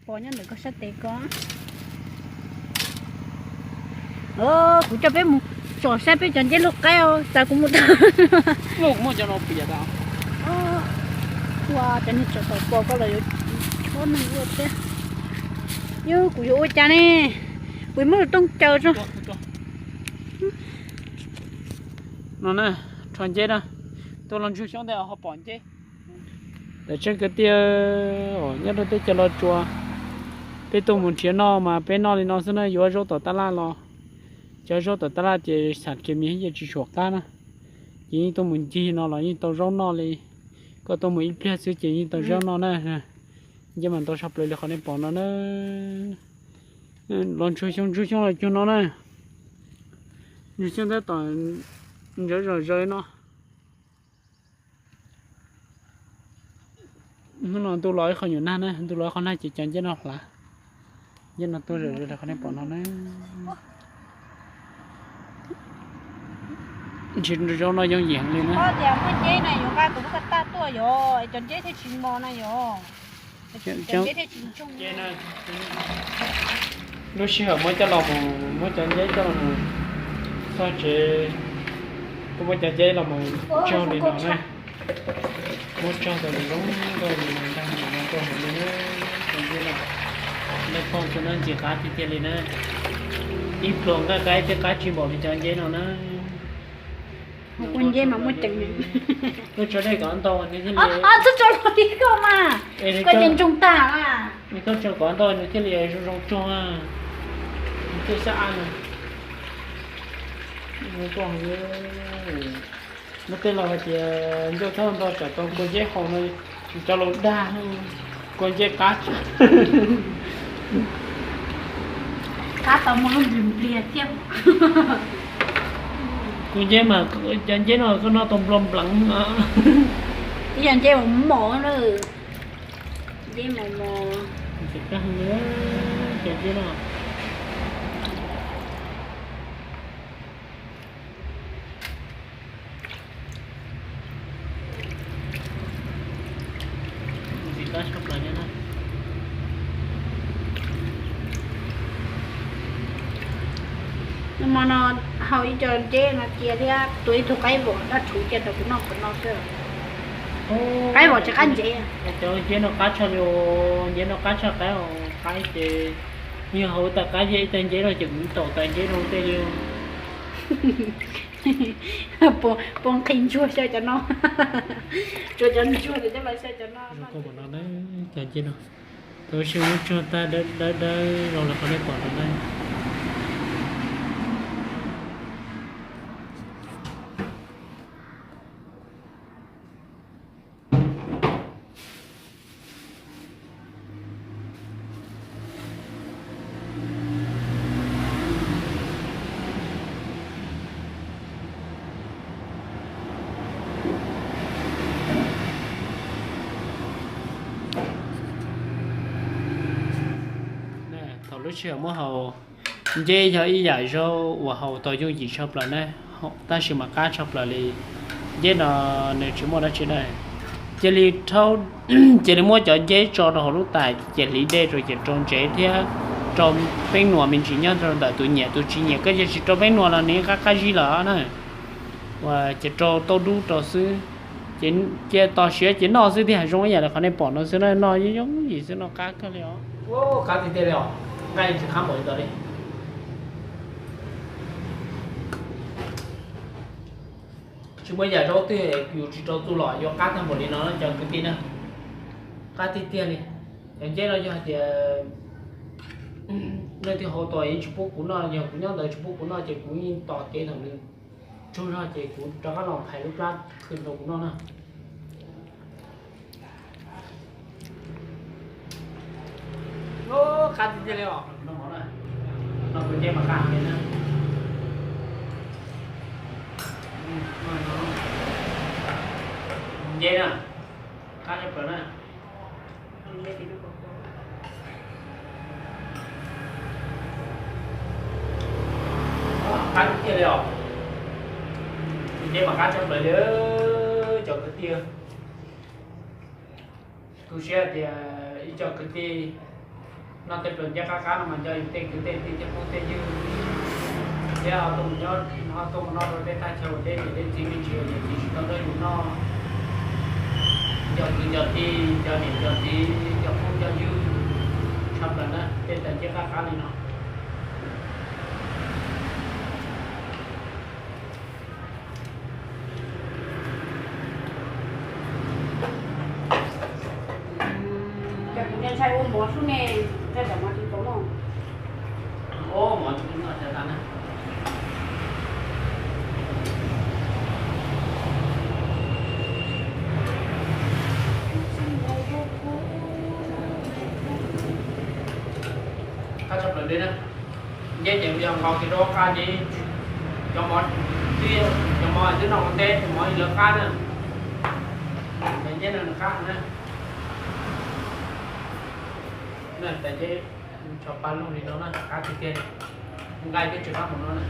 Pom nyob ntawm koj sab tes ko. Kuv coj peb mus tsom saib peb cov nceb luaj qaib os, xav kuv mus tau. Ua cov niag tsom tom pos ko los yuav chob neeg ua thiab. Yog kuv yuav ua cas ne? Kuv muab lus tooj caw tso. No na, rho nceb na, tuaj los ntsuag xyoob ntej ho pom nceb. Tam tseeb kwv tij, nyob rau teb chaws Los Tsuas, peb tuaj mus nrhiav noj mas peb noj li no xwb na, yuav zaub tom tab laj los, cov zaub tom tab laj ces xam kev me yeej tsis tshua qab na, ces yeej tuaj mus ncig no los yeej tau zaub noj li. Koj tuaj mus ib pliag xwb ces yeej tau zaub noj na. Nceb mas ntau tshaj plaws li qhov nej pom no na. Los ntsuag xyoob ntsuag xyoob los cuag no na. Ntsuag xyoob tab tom ntsaws zom zaws no. Hnub no ntuj los ib qho nyuam nag na, ntuj los ib qho nag ces cov nceb no hlav. Nceb no tuaj zom zaws li qhov nej pom no na. Ntshe zaub no yooj yim heev li na. Tias muaj nceb na yuav nqa tus lub kab taj tuaj yom, cov nceb thiaj tsis mos na yom. Lub sij hawm muab coj los mus, muab cov nceb coj los mus txog tsev, kuj muab cov nceb los mus tsaug li no na. Muab tsaug tau zoo nkauj li no, ntag li no tuaj heev li na. Cov nceb no, nej phooj ywg na, ntxim qab tiag tiag li na. Ib pluag nqaij qaib thiaj qab tsis npaum li cov nceb no na. Kuv nceb mas muaj ceem. Koj tso dej kom ntau nws thiaj li, tso los li koj mas, koj ces ntsoog tag na. Koj tso kom ntau nws thiaj li zoo zoo tsuag, nws thiaj xab ab na. Muaj tej laus hais tias ncauj thab ntau tsam tau kua nceb haus no, cov laus dag, kua nceb qab. Qab tau muaj lub npliag npliag thiab. Kua nceb mas, cov nceb no koj noj tau nplua npleev. Ib yam nceb mos mos na, nceb mos mos. Cov nceb no. Ntxim qab tshaj plaws li na. Nag hmo no haus ib co nceb no cia thiab tua ib tug qaib vom dab rhuv cia rau kuv noj qhov no xwb. Qaib vom tsis qab nceb. Cov nceb no qab tshaj li, nceb no qab tshaj qaib os, qaib ces yog haus tas qaib ib tag nceb no ces kuv taum tas nceb rau tej li. Puas nqhis ntsuag xyaw cov no? Tsuas cov ntsuag ces coj los xyaw cov no. Cov nceb no, tau sim muab tsuag tag dawb dawb los lawm qhov nej pom no na. Thaum lub sij hawm muab haus, nceb yog ib yam zaub uas haus tau yooj yim tshaj plaws na, tab sis mas qab tshaj plaws li. Nceb no nws tsis muaj dab tsi na. Cia li rhaub, cia li muab cov nceb tso rau hauv lub tais, cia hliv dej rau ces rau ntsev thiab rau peeb nuam me ntsis nyob rau ntawm tus nyiam tus tsis nyiam, koj cia tsis rau peeb nuam los nws qab qab zib lawm na. Uas ces rau tauj dub rau xwb, ces cia tos siav ces noj xwb thiaj zoo ib yam li qhov nej pom no xwb na, noj yooj yooj yim xwb, noj qab kawg li os. Qab tiag tiag li os, nqaij tsis qab npaum li ntawd li. Tsis muaj yam zaub twg yus tsis rau txuj los yuav qab tag npaum li no cov kwv tij na. Qab tiag tiag li. Cov nceb no yog hais tias leej twg haus tau yeej tsis pub kuv noj, yog kuv nyob ntawd tsis pub kuv noj ces kuv yeej tos kev thaum nws tsaug zog ces kuv rov qab los phais lub plab khw rau kuv noj na. Qab tiag tiag li os. Noj kuv nceb mas qab heev li na. Nceb na, qab tshaj plaws na. Qab tiag li os. Nceb mas qab tshaj plaws li cov kwv tij. Tu siab tias ib co kwv tij Tej plaws nceb qab qab no mas nco yus tej kwv tej tij tej phooj tej ywg, thiab ho tuaj mus nyob, ho tuaj mus noj rau tej thaj chaw uas deb niam deb txiv me ntsis uas niam txiv tsis tau nrog yus noj, nco kwv nco tij, nco niam nco txiv, nco phooj nco ywg tshaj plaws na, tej plaws nceb qab qab li no. Ces kuv ntshai ua mov sub ne, tej zaum mov tsis tau noj. Ua mov tsis tau noj tas na. Qab tshaj plaws li na. Nceb ces yog nqos kiag rau qab ces cov mov, cov mov twb noj ua ntej, cov mov lawv qab na. Nceb no nws qab na. Tais nceb tso pa lug li no na, qab tiag tiag, nqaij twb tsis qab mus no na.